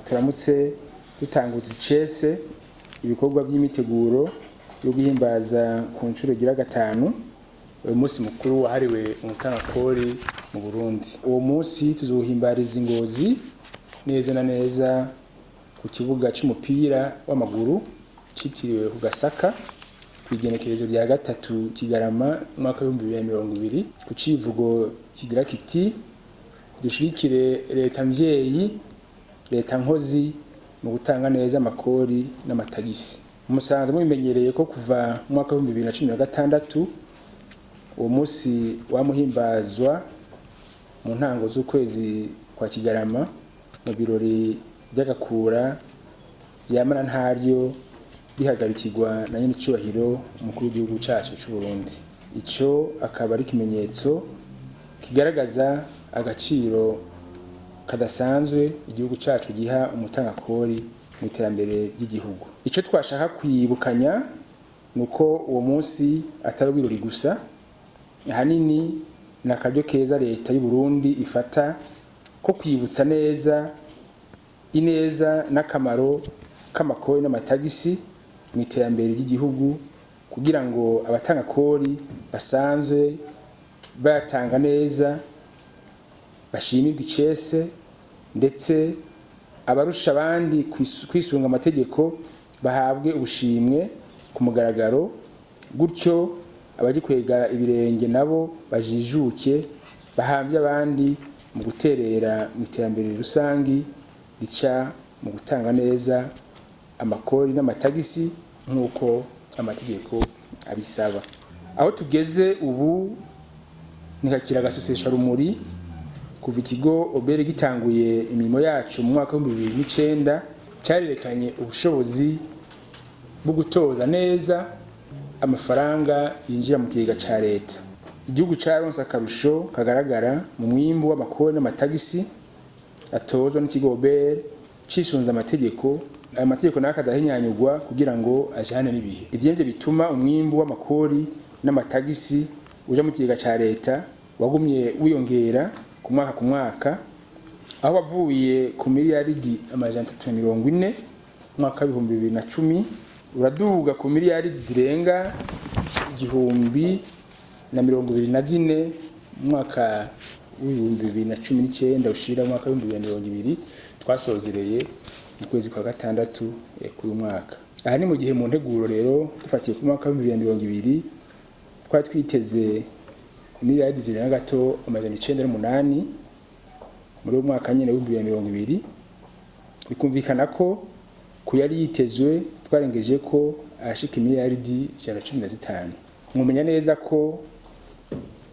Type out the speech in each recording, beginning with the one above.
Turamutse dutanguza icese ibikorwa vy'imiteguro yo guhimbaza ku nshuro igira gatanu uyu munsi mukuru wahariwe umutanakori mu Burundi. Uwo munsi tuzohimbariza Ingozi neza na neza ku kibuga c'umupira w'amaguru citiriwe ku Gasaka, kw'igenekerezo rya 3 Kigarama umwaka w'2020, ku civugo kigira kiti: "Dushigikire leta mvyeyi, leta nkozi mu gutanga neza amakori n'amatagisi." Musanzwe mubimenyereye ko kuva mu mwaka w'2016 uwo munsi wamuhimbazwa mu ntango z'ukwezi kwa Kigarama mu birori vy'agakura vyamara ntaryo, bihagarikirwa na nyenicubahiro umukuru w'igihugu cacu c'u Burundi. Ico akaba ari ikimenyetso kigaragaza agaciro kadasanzwe igihugu cacu giha umutangakori mu iterambere ry'igihugu. Ico twashaka kwibukanya nuko uwo munsi atari ibirori gusa, ahanini ni akaryo keza leta y'u Burundi ifata ko kwibutsa neza ineza n'akamaro k'amakori n'amatagisi mu iterambere ry'igihugu, kugira ngo abatanga kori basanzwe bayatanga neza bashimirwe icese, ndetse abarusha abandi kwisunga amategeko bahabwe ubushimwe ku mugaragaro, gutyo abagikwega ibirenge nabo bajijuke, bahambye abandi mu guterera mu iterambere rusangi rica mu gutanga neza amakori n'amatagisi nk'uko amategeko abisaba. Aho tugeze ubu ntikakira agasesesha rumuri. Kuva ikigo OBR gitanguye imirimo yacu mu mwaka w'2009, cyarerekanye ubushobozi bwo gutoza neza amafaranga yinjira mu kigega ca leta. Igihugu caronse akarusho kagaragara mu mwimbu w'amakori n'amatagisi atozwa n'ikigo OBR cisunze amategeko. Ayo mategeko nayo akazahinyanyurwa kugira ngo ajane n'ibihe. Ivyo nivyo bituma umwimbu w'amakori n'amatagisi uja mu kigega ca leta wagumye wiyongera ku mwaka ku mwaka, aho wavuye ku miliyaridi 340 mu mwaka w'2010, uraduga ku miliyaridi zirenga 1024 mu mwaka w'2019 ushira mu mwaka w'2020 twasozereye mu kwezi kwa gatandatu k'uyu mwaka. Aha ni mu gihe mu nteguro rero, dufatiye ku mwaka w'2020, twari twiteze miliyaridi zirenga gato 908 muri uwo mwaka nyene w'2020. Bikumvikana ko ku yari yitezwe twarengeje ko ashika imiliyaridi 115. Mwumenya neza ko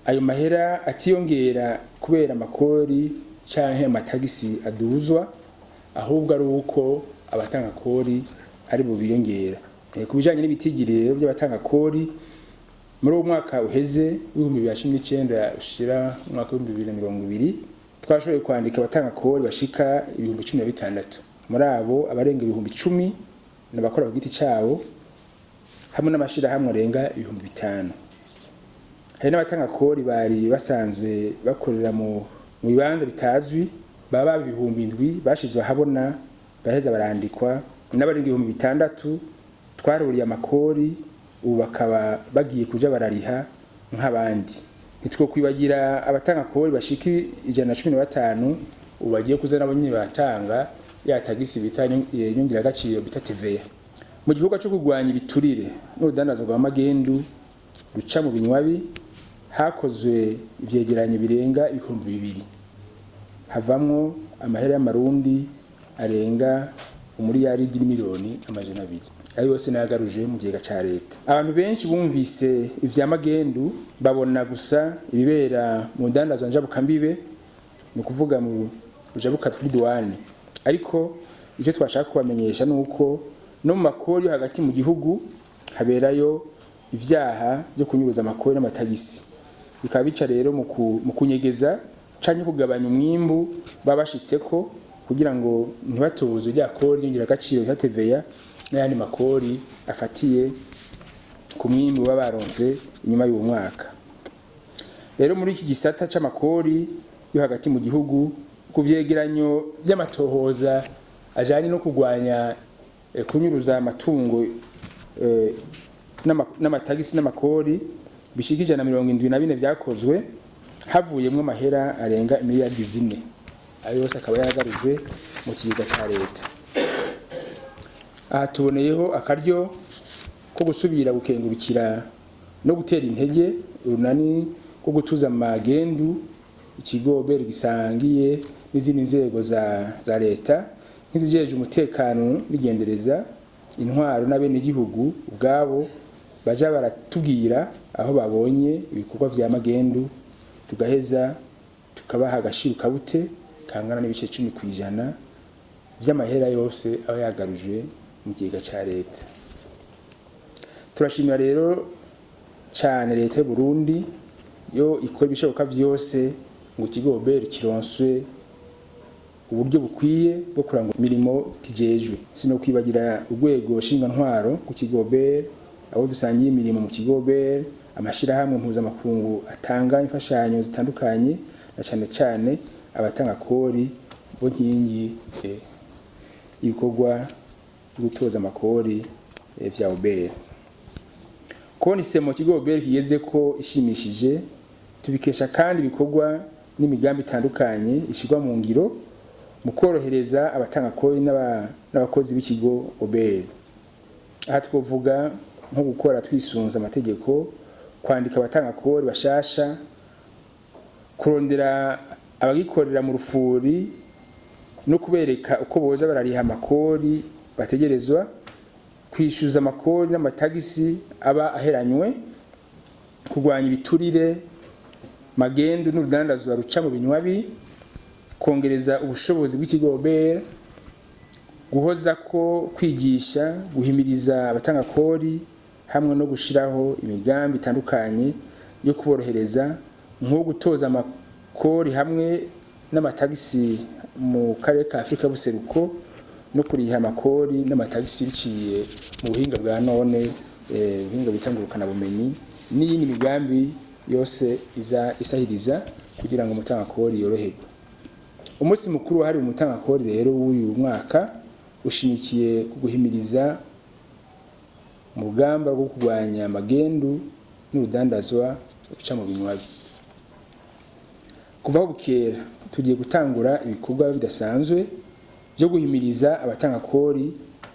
ayo mahera atiyongera kubera amakori canke amatagisi aduzwa, ahubwo ari uko abatanga kori ari bo biyongera. Ku bijanye n'ibitigiri rero by'abatanga kori, muri uwo mwaka uheze w'2019 ushira umwaka w'2020, twashoboye kwandika abatanga kori bashika 16,000. Muri abo, abarenga 10,000 n'abakora ku giti cabo hamwe n'amashirahamwe arenga 5000. Hari n'abatanga kori bari basanzwe bakorera mu bibanza bitazwi baba 7,000 bashizwe ahabona, baheza barandikwa, n'abarenga 6000 twaruriye amakori, ubu bakaba bagiye kuja barariha nk'abandi. Ntitwo kwibagira abatanga kori bashika 115 ubu bagiye kuza nabo nyene batanga ya tagisi bita nyongeragaciro bita TVA. Mu gikorwa cyo kurwanya ibiturire n'urudandazwa rwa magendu ruca mu binywabi, hakozwe ivyegeranyo birenga 2000, havamwo amahera y'amarundi arenga umuriyaridi n'imiliyoni 200. Ayo yose nayagaruje mu kigega ca leta. Abantu benshi bumvise ivya magendu babona gusa ibibera mu ndandazwa njabukambibe, ni ukuvuga mu rujabuka kuri douane. Ariko icyo twashaka kubamenyesha ni uko no mu makori yo hagati mu gihugu haberayo ivyaha byo kunyuruza amakori n'amatagisi, bikaba bica rero mu kunyegeza canke kugabanya umwimbu baba bashitseko kugira ngo ntibatoze rya kori nyongeragaciro rya TVA n'ayandi makori afatiye ku mwimbu baba baronse inyuma y'uwo mwaka. Rero muri iki gisata c'amakori yo hagati mu gihugu, ku vyegeranyo vy'amatohoza ajanye no kurwanya kunyuruza amatungo n'amatagisi n'amakori bishika 174 vyakozwe, havuyemwo amahera arenga miliyardi 4, ayo yose akaba yaragarujwe mu kigega ca leta. Aha tuboneyeho akaryo ko gusubira gukengurukira no gutera intege urunani rwo gutuza magendu ikigo OBR gisangiye n'izindi nzego za leta, nk'izijeje umutekano n'igendereza, intwaro n'abenegihugu ubwabo baja baratubwira aho babonye ibikorwa vya magendu, tugaheza tukabaha agashiro kabute kangana n'ibice 10% vy'amahera yose aba yagarujwe mu kigega ca leta. Turashimira rero cane leta y'u Burundi yo ikora ibishoboka vyose ngo ikigo OBR kironswe uburyo bukwiye bwo kurangura imirimo kijejwe. Sino kwibagira urwego ntwaro ku kigo OBR, abo dusangiye imirimo mu kigo OBR, amashirahamwe mpuzamakungu atanga imfashanyo zitandukanye, na cane cane abatanga kori bo nkingi ibikorwa byo gutoza amakori vya OBR. Kubona isemo kigo OBR kigeze ko ishimishije, tubikesha kandi ibikorwa n'imigambi itandukanye ishyirwa mu ngiro mu korohereza abatanga kori n'abakozi b'ikigo OBR. Aha twovuga nko gukora twisunze amategeko, kwandika abatanga kori bashasha, kurondera abagikorera mu rufuri no kubereka uko boza barariha amakori bategerezwa, kwishyuza amakori n'amatagisi aba aheranywe, kurwanya ibiturire, magendu n'urudandazwa ruca mu binywabi, kongereza ubushobozi bw'ikigo OBR, guhoza ko kwigisha, guhimiriza abatanga kori hamwe no gushiraho imigambi itandukanye yo kuborohereza, nko gutoza amakori hamwe n'amatagisi mu karere ka Afrika y'ubuseruko no kuriha amakori n'amatagisi biciye mu buhinga bwa none, ubuhinga bita ngurukanabumenyi, n'iyindi migambi yose iza isahiriza kugira ngo umutangakori yoroherwe. Umunsi mukuru wahariwe umutangakori rero w'uyu mwaka ushimikiye ku guhimiriza mu rugamba rwo kurwanya amagendu n'urudandazwa ruca mu binywabi. Kuva aho bukera tugiye gutangura ibikorwa bidasanzwe byo guhimiriza abatangakori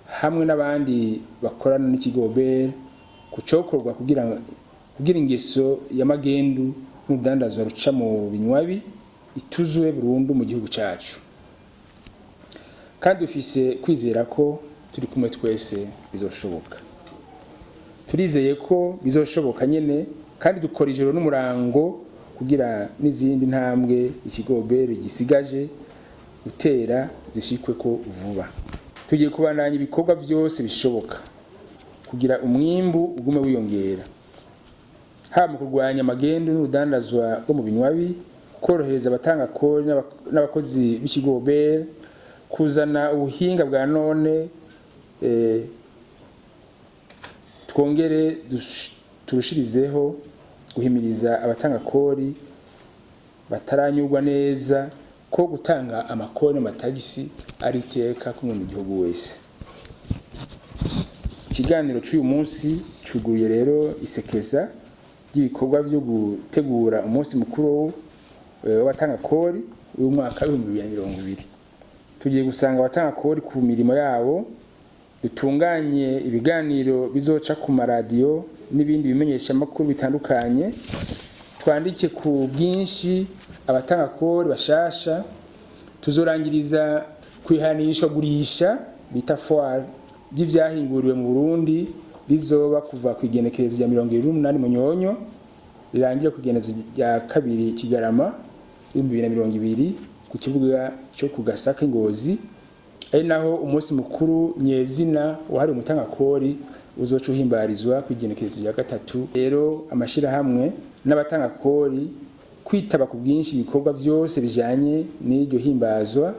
hamwe n'abandi bakorana n'ikigo OBR ku cokorwa kugira ingeso y'amagendu n'urudandazwa ruca mu binywabi ituzwe burundu mu gihugu cacu. Kandi dufise kwizera ko turi kumwe twese bizoshoboka. Turizeye ko bizoshoboka nyene, kandi dukora ijoro n'umurango kugira n'izindi ntambwe ikigo OBR gisigaje gutera zishikwe ko vuba. Tugiye kubandanya ibikorwa vyose bishoboka kugira umwimbu ugume wiyongera, haba mu kurwanya amagendu n'urudandazwa rwo mu binywabi, korohereza abatanga kori n'abakozi b'ikigo OBR, kuzana ubuhinga bwa none, twongere turushirizeho guhimiriza abatanga kori bataranyurwa neza ko gutanga amakori n'amatagisi ari iteka kumwe mu gihugu wese. Ikiganiro cy'uyu munsi cuguye rero isekeza ry'ibikorwa byo gutegura umunsi mukuru w'abatanga kori w'umwaka w'2020. Tugiye gusanga abatanga kori ku mirimo yabo, dutunganye ibiganiro bizoca ku maradiyo n'ibindi bimenyeshamakuru bitandukanye, twandike ku bwinshi abatanga kori bashasha, tuzorangiriza kwihanishwa gurisha bita foire ry'ivyahinguriwe mu Burundi rizoba kuva ku igenekerezo rya 28 Munyonyo rirangira ku igenekerezo rya 2 Kigarama 2020 ku kibuga cyo ku Gasaka Ngozi, ari naho umunsi mukuru nyezina wahariwe umutangakori uzoca uhimbarizwa ku igenekerezo rya 3. Rero amashirahamwe n'abatangakori kwitaba ku bwinshi ibikorwa vyose bijanye n'iryo himbazwa,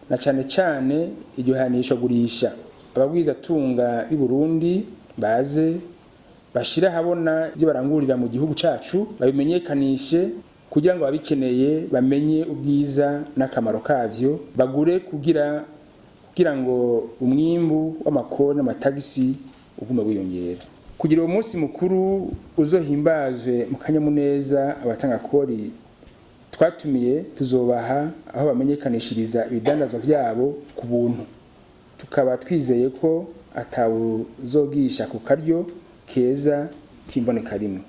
na cane cane iryo hanishwa gurisha. Abagwizatunga b'i Burundi baze bashira habona ibyo barangurira mu gihugu cacu, babimenyekanishe kugira ngo ababikeneye bamenye ubwiza n'akamaro kavyo, bagure kugira Kugira ngo umwimbu w'amakori n'amatagisi ugume wiyongera, kugira uwo munsi mukuru uzohimbazwe mu kanyamuneza, abatanga kori twatumiye tuzobaha aho bamenyekanishiriza ibidandazwa vyabo ku buntu. Tukaba twizeye ko atawuzogisha ku karyo keza k'imboneka rimwe.